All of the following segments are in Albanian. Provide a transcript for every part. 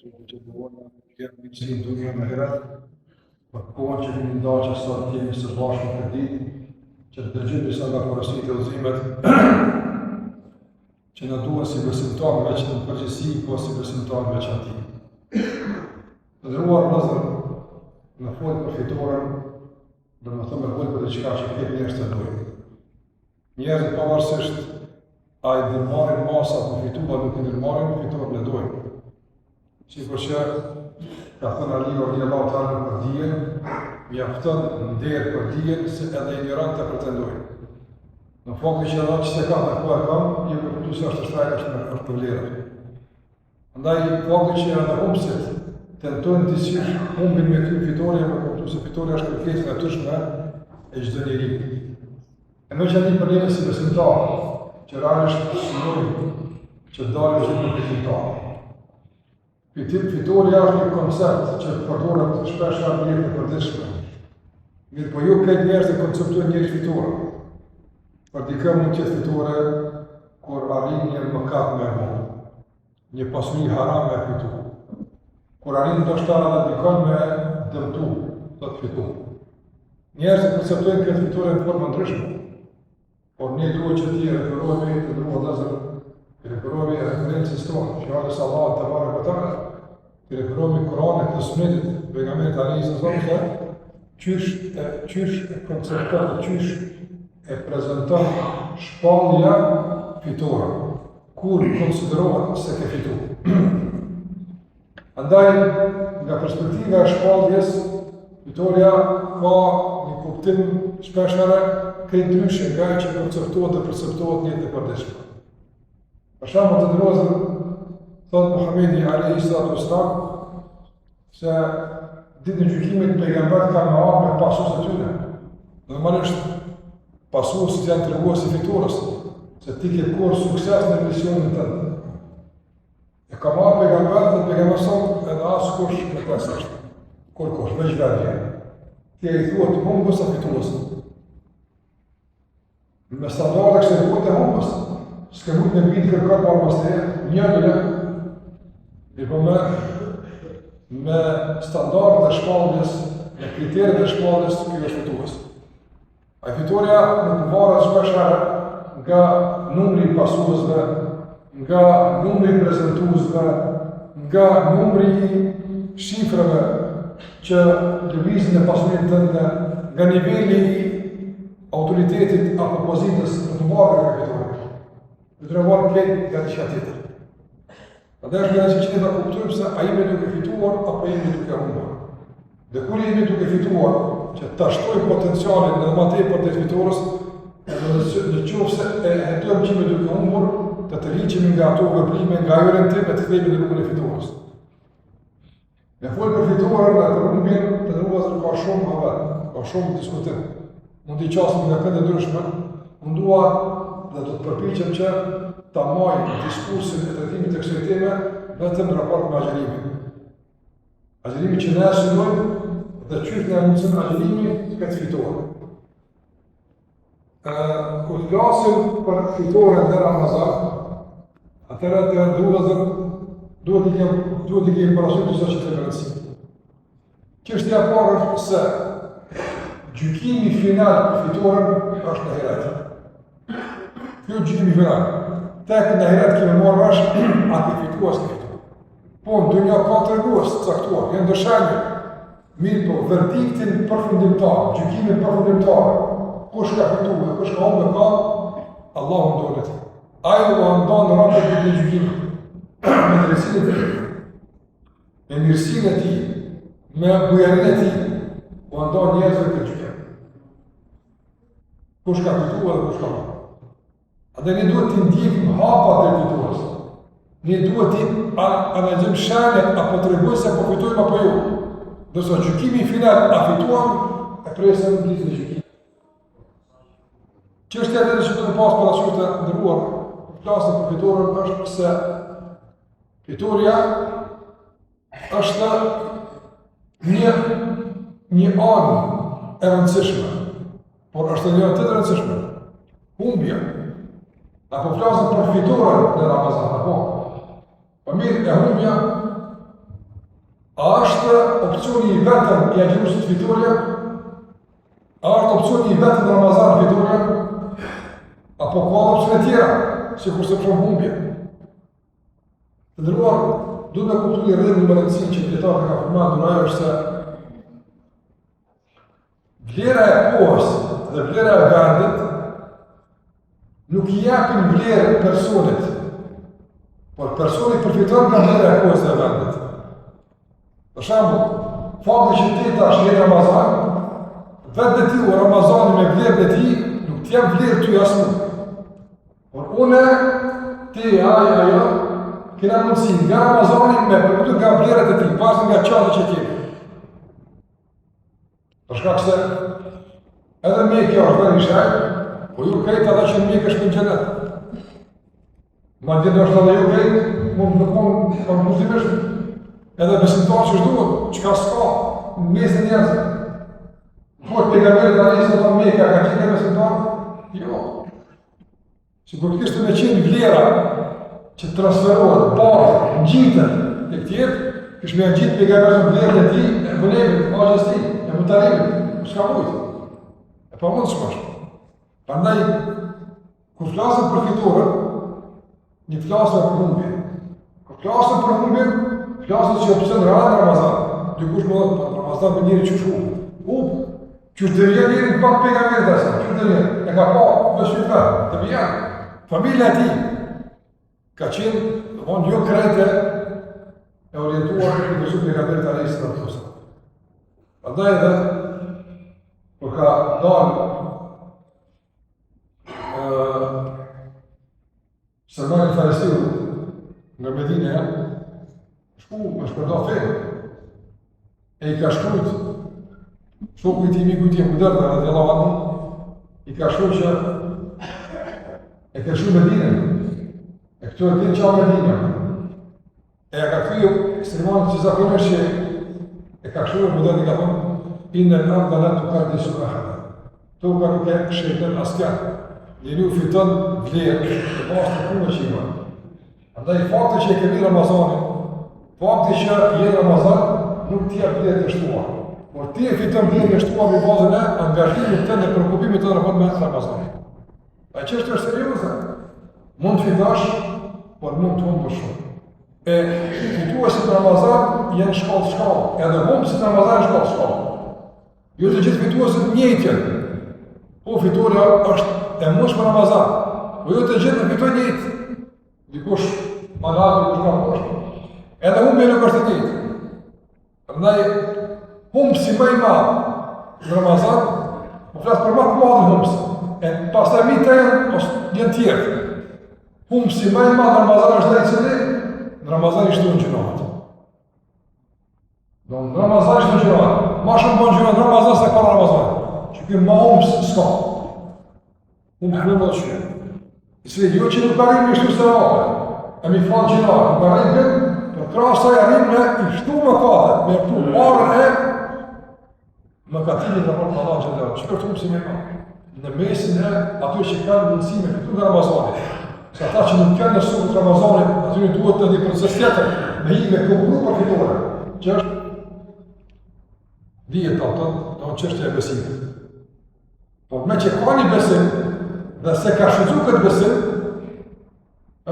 Që të duhet në kërë mirësi në dunja në ahiret, për kohën që kemi nda që sot të jemi së bashku këtë ditë, që të dëgjojmë disa nga porositë e udhëzimet, që na duhen si besimtarë veç në përgjithësi, po si besimtarë në veçanti. Të nderuar vëllezër, me folë për fitoren, domethonë me folë për diçka që krejt njerëzit e dojnë. Njerëzit pavarësisht a i ndërmarrin masa për fitu, a nuk i ndërmarrin, fitoren e dojnë. Sikur që ka thënë Aliu radiallahu ta'ala anhu për dijen, mjafton nder për dijen se edhe injorantët e pretendojnë. Në faktin që edhe që s'e kam dhe po e kam, je me kuptu se është e shtrejtë është me është me vlerë. Andaj, fakti që edhe humbësit tentojnë disi humbjen me kthy n'fitore, je me kuptu se fitorja është kërkesë e natyrshme e çdo njeriu. E në veçanti për neve si besimtarë, që realisht synojmë që të dalim gjithmonë fitimtarë. Fitim, fitorja është një koncept që përdoret shpesh në jetën e përditshme. Mirëpo jo krejt njerëzit e konceptojnë njëjtë fitoren. Për dikë mund të jetë fitore kur arrin një mëkat me bo, një pasuri haram me fitu. Kur arrin ndoshta edhe dikon me dëmtu, do të fitu. Njerëzit perceptojnë këtë fitore në forma të ndryshme, por ne duhet që t'i referohemi të nderuar vëllezër, t'i referohemi referencës tonë, fjalës së Allahut tebareke ve teala, t'i referohemi Kuranit dhe Sunetit të pejgamberit alejhi selam se qysh e qysh e koncepton dhe qysh e prezanton shpallja fitoren kur konsiderohet se ke fitu. Andaj, nga perspektiva e shpalljes, fitorja ka një kuptim shpeshherë krejt ndryshe nga ajo që konceptohet dhe perceptohet në jetën e përditshme. Për shembull të nderuar vëllezër, thotë Muhammedi alejhi salatu ve selam, se ditën e gjykimit pejgamberët kanë me ardhë me pasuesit e tyre. Normalisht, pasuesit janë tregues i fitores, se ti ke korrë sukses në misionin tënd. E ka me ardhë pejgamberët dhe pejgamberi s.a.s. edhe askush me ta s'është. Kurkush, veç vetë. Ti a i thuhet humbës a fitues. Me standarde kësaj bote humbës, s'ke mujtë me bindë kërkon me ardhë mas teje, një bile, mirëpo me, me standardet e shpalljes, me kriteret e shpalljes, ky është fitues. Ai fitorja nuk varet shpeshherë nga numri i pasuesve, nga numri i prezentuesve, nga numri i shifrave që lëvizin në pasurinë tënde, nga niveli i autoritetit apo pozitës nuk varet nga fitorja. Fitorja varet krejt nga diçka tjetër. Andaj është me rëndësi që ne ta kuptojmë se a jemi duke fituar apo jemi duke humbur. Dhe kur jemi duke fituar, që ta shtojmë potencialin edhe më tepër të fitores, edhe në qoftë se e hetojmë që jemi duke humbur, të tërhiqemi nga ato veprime, nga ai orientim e të kthehemi në rrugën e fitores. Me folë për fitoren dhe për humbjen, të nderuar vëllezër ka shumë muhabet, ka shumë diskutim. Mund t'i qasim nga kënde të ndryshme, unë dua dhe do të përpiqem që ta maj diskursin e trajtimit të kësaj teme vetëm në raport me agjërimin. Agjërimi që ne e synojmë dhe qysh na e mundëson agjërimi këtë fitore. Ë kur flasim për fitoren në Ramazan, atëherë të nderuar vëllezër duhet të kemi duhet të kemi parasysh disa çështje me rëndësi. Çështja e parë është se gjykimi final për fitoren është në ahiret. Ky gjykimi final. Tek në ahiret kemi me marrë vesh a ke fituar a s'ke fituar. Po në dunja ka tregues të caktuar, janë do shenja. Mirëpo, verdiktin përfundimtar, gjykimin përfundimtar, kush ka fitu e kush ka humbë ka, Allahu në dorë të tij. Ai ua ndan robët ditën e gjykimit, me drejtësinë e tij, me mirësinë e tij, me bujarinë e tij, ua ndan njerëzve këtë gjykim. Kush ka fitu dhe kush ka humbë. Andaj ne duhet t'i ndjekim hapat e fitores. Ne duhet t'i analizojmë shenjat a po tregojnë se po fitojmë apo jo. Ndërsa gjykimi final a fituam e presim ditën e gjykimit. Çështja tjetër që duhet pas parasysh të nderuar, flasim për fitoren është se fitorja është një një anë e rëndësishme, por është një anë tjetër e rëndësishme. Humbja. Na po flasim për fitoren në Ramazan, apo? Po mirë, e humbja. A është opcioni i vetëm i agjëruesit fitorja? A është opcioni i vetëm në Ramazan fitorja? Apo ka edhe opcione tjera, sikurse për shembull humbja? Të nderuar, duhet me kuptu një rregull me rëndësi që dijetarët e kanë përmendur ajo është se vlera e kohës dhe vlera e vendit nuk i japin vlerë personit, por personi përfiton nga vlera e kohës dhe vendit. Për shembull, fakti që ti tash je në Ramazan, vetvetiu Ramazani me vlerën e tij nuk të jep vlerë ty as mua. Por unë, ti, ai, ajo, kena mundësi nga Ramazani me përfitu nga vlerat e tij, pas nga qasja që kemi. Për shkak se edhe Mekja është vend i shenjtë, po jo krejt ata që në Mekë shkojnë n'xhenet. Madje ndoshta edhe jo krejt, mund të thonë konkluzivisht, edhe besimtarë që duhet, çka s'ka, në mesin e njerëzve. Po pejgamberi tani se në Mekë ka qenë besimtar? Jo. Sikur të kishte me qenë vlera që transferohet, bartet, ngjitet te tjerët, kish me ngjit pejgamberi vlerën e tij, Ebu Lehebit, axhës tij, Ebu Talibit, s'ka mujt. E pamundshme është. Prandaj, kur flasim për fitoren, ne flasim për humbje. Kur flasim për humbjen, flasim si opsion real në Ramazan. Dikush më thotë, po në Ramazan me njeri qysh hup. Hup. Qysh devijon njeri në kohë pejgamberit a.s., qysh devijon? E ka pa, me sy të vet, devijon. Familja e tij ka qenë, domethënë, jo krejt e orientuar në besu pejgamberit a.s. Prandaj edhe, kur ka dalë, Selman Farisiu nga Medina, shku me shpërnda fenë, e i ka shkrujt, shoku i tij, miku i tij, Ebu Derda, radiallahu anhu, i ka shkrujt që e ke lshu Medinën, e këtu e din ça Medina, E ja ka kthy Selmani që zakonisht që e ka këshillu Ebu Derda i ka thonë, innel arda la tukaddisu ehada. Toka nuk e shenjtëron askënd. Njeriu fiton vlerë në bazë të punëve që i bën. Andaj fakti që e kemi Ramazanin, fakti që je në Ramazan, nuk të jep vlerë të shtuar. Por ti e fiton vlerën e shtuar mbi bazën e angazhimit tënd dhe preokupimit tënd në me Ramazanin. A çështja është serioze. Mund të fitosh, por mund të humbësh shumë. E fituesit në Ramazan janë shkallë shkallë, edhe humbësit në Ramazan janë shkallë shkallë. Jo të gjithë fituesit njëjtë janë. Po fitorja është e mundshme në Ramazan, po jo të gjithë e fitojnë njëjtë. Dikush ma lart, dikush ma poshtë. Edhe humbja nuk është e njëjtë. Prandaj humbësi më i madh në Ramazan, po flas për më të madhin humbës. E pastaj mbi të janë ose janë tjerë. Humbësi më i madh në Ramazan është ai i cili në Ramazan i shton gjynahet. Do në Ramazan i shton gjynahet. Ma shumë bën gjynahe në Ramazan se para Ramazanit. Që ky ma humbës s'ka. Humbës më madh që. I cili jo që nuk arrin me shtu sevape, e mi falë gjynahet, nuk arrin këtë, por krahas asaj arrin me i shtu mëkatet, me shtu barrën e mëkatimit në raport me Allahun xhele, që është humbësi më i madh? Në mesin e atyre që kanë mundësi me fitu nga Ramazani, se ata që nuk janë në sofër të Ramazanit, atyre duhet edhe një proces tjetër, me i me konkurru për fitore, që është dihet, ato, do çështja e besimit. Por meqë ka një besim, dhe s'e ka shfrytëzu këtë besim,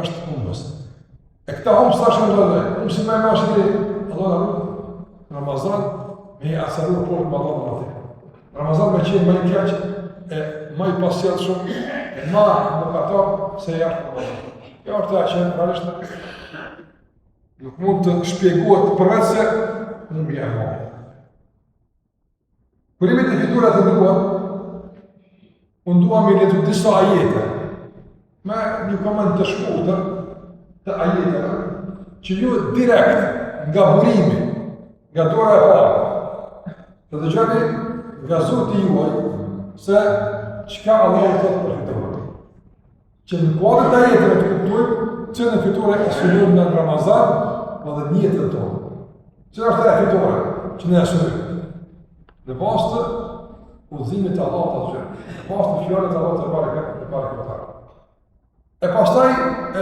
është humbës. E këta humbës tash në ndodhe, humbësi më i madh që Allah na rujt, në Ramazan, me i acaru raportet me Allahun në të. Ramazan me qenë më i keq, e më i pasjellshëm, e më mëkatar, se jashtë Ramazan. Kjo është ajo që realisht nuk mund të shpjegohet përveç se humbja e madhe. Kur jemi te fitorja të nderuar, unë dua me lexu disa ajete, me një koment të shkurtër të ajeteve, që ju direkt nga burimi, nga dora e parë, të dëgjoni nga Zoti juaj, se çka Allahu thotë për fitoren. Që në kuadër të ajeteve të kuptojmë cilën fitore e synojmë në Ramazan, po dhe në jetën tonë. Cila është ajo fitore që ne e synojmë? Në bazë të udhëzimit të Allahut azze, në bazë të fjalës të Allahut tebareke, tebareke ve teala. E pastaj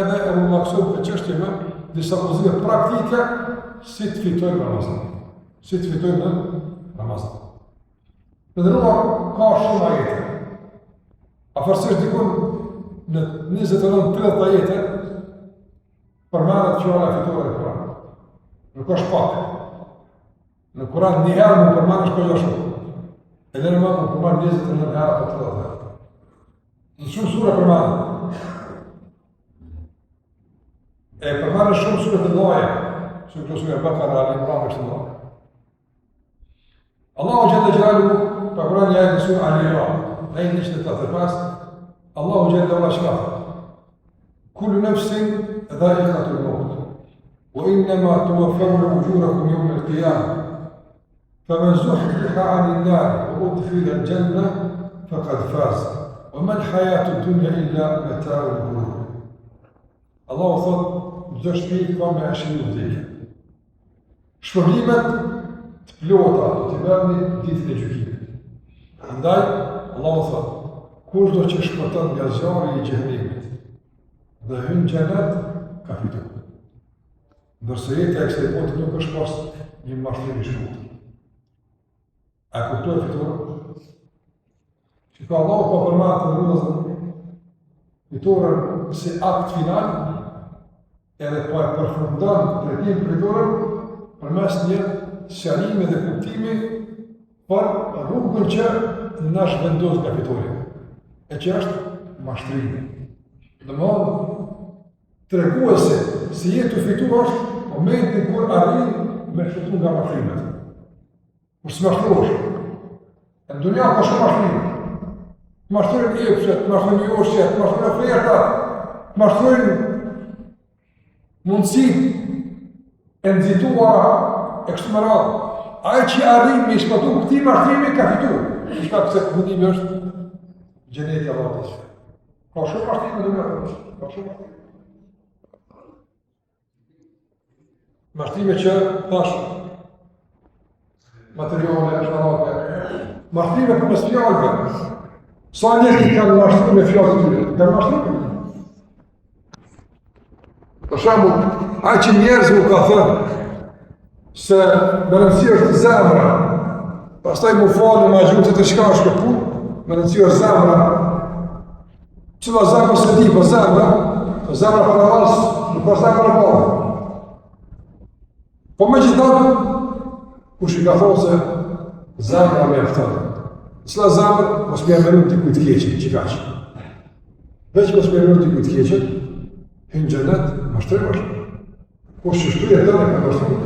edhe e rrumbullaksojmë këtë çështje me disa udhëzime praktike si të fitojmë Ramazan. Si të fitojmë në Ramazan. Të nderuar, ka shumë ajete. Afërsisht dikun në 29-30 ajete, përmendet fjala fitore në Kuran. Nuk është pak. Në Kuran një herë m'u përmend është kogja shumë. E lëre më m'u përmend 29 herë apo 30 herë. Në shumë sure përmendet. E përmendet shumë sure të mëdha, si këto sure Bekara, Ali Imran, kështu me radhë. Allahu xhelle xhelaluhu, pa përmend një ajet në sure Ali Imran, në 185, Allahu xhelle xhelaluhu çka thotë? Kullu nefsin dhaikatul meut, wa innema tuvaffevne uxhurekum jeumel kijame, femen zuhziha anin nari, wa udkhilel xhenne, fekad faz, wa mel hajatud dunja illa metaul gurur. Allahu thotë, çdo shpirt ka me e shiju vdekjen. Shpërblimet të plota do t'i merrni ditën e gjykimit. Andaj, Allahu thotë, kushdo që shpëton nga zjarri i xhehenemit dhe hyn në xhenet, ka fitu. Ndërsa jeta e kësaj bote nuk është pos një mashtrim i shkurtër. A e kuptoj fitoren? Që ka Allahu po përmend të nderuar fitoren si akt final, edhe po e përfundon trajtimin për fitoren përmes një sqarimi dhe kuptimi për rrugën që na zhvendos nga fitorja, e që është mashtrimi. Domethënë, treguesi se je tu fitu është momenti kur arrin me shpëtu nga mashtrimet. Kur s'mashtrohesh. Në dunja ka shumë mashtrime. Të mashtrojnë epshet, të mashtrojnë joshjet, të mashtrojnë ofertat, të mashtrojnë mundësitë e nxituara e kështu me radhë. Ai që arrin me i shpëtu këtij mashtrimi ka fitu. Për shkak se përfundimi është xheneti i Allahut. Ka shumë mashtrime në dunja, ka shumë mashtrime. Mashtrime që thash materiale, sharake, mashtrime përmes fjalëve. Sa njerëz i kanë mashtru me fjalët e tyre? Kanë mashtru. Për shembull, ai që njerëzve u ka thënë se me rëndësi është zemra, pastaj m'u falë me agjëru të çka është kjo punë, me rëndësi është zemra, Cila zemër s'e di, po zemra, po zemra për namaz, nuk po zemra për bërë. Po megjithatë, kush i ka thonë se zemra mjafton. Cila zemër, mos me ia menu dikujt të keqen, qikaq. Veç mos me ia menu dikujt të keqen, hin n'xhenet, mashtrim është. Kush qështu jeton e ka mashtru.